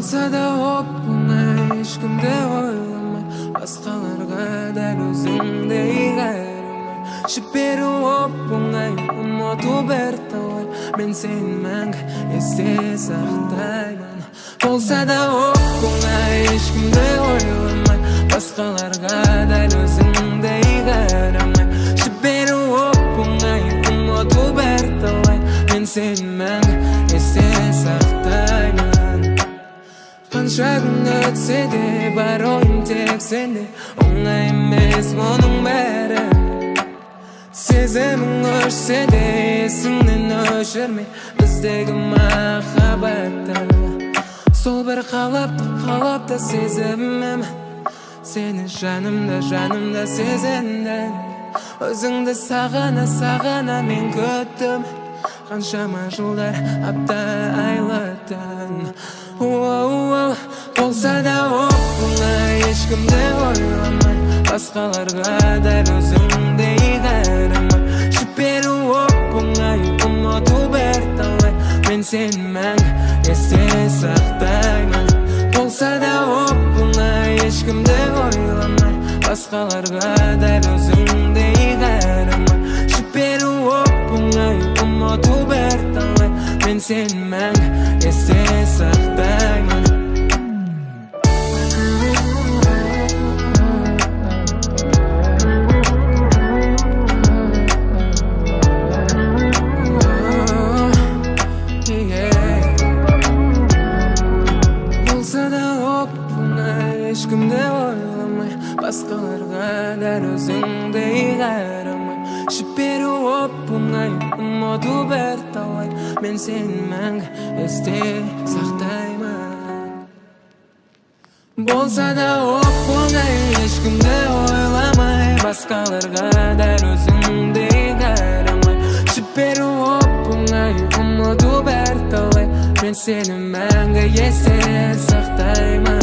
Болса да оп-оңай, ешкімді ойламай, басқаларға дәл өзіңдей қарамай. Жіберу оп-оңай, ұмыту бірталай, мен сені мәңгі есте сақтаймын. Болса да оп-оңай, ешкімді ойламай, басқаларға дәл өзіңдей қарамай. Жіберу оп-оңай, ұмыту бірталай, мен сені мәңгі есте сақтаймын. Қанша күн өтсе де бар ойым тек сенде, оңай емес мұның бәрі. Сезімің өшсе де есіңнен өшірме біздегі махаббатты. Сол бір қалыпты, қалыпты сезімім, сені жанымда, жанымда сезіндім. Өзіңді сағына, сағына мен күттім қаншама жылдар, апта, айлы түн. Оу, болса да оп-оңай, ешкімді ойламай, басқаларға дәл өзіңдей қарамай. Жіберу оп-оңай, ұмыту бірталай, мен сені мәңгі есте сақтаймын. Болса да оп-оңай, ешкімді ойламай, басқаларға дәл өзіңдей қарамай. Жіберу оп-оңай, ұмыту бірталай, мен сені мәңгі есте сақтаймын. Yeah. Болса да оп-оңай, ешкімді ойламай, басқаларға дәл өзіңдей қарамай. Жіберу оп-оңай, ұмыту бірталай, мен сені мәңгі есте сақтаймын. Болса да оп-оңай, ешкімді ойламай, басқаларға дәл өзіңдей қарамай. Жіберу оп-оңай, ұмыту бірталай, мен сені мәңгі есте сақтаймын.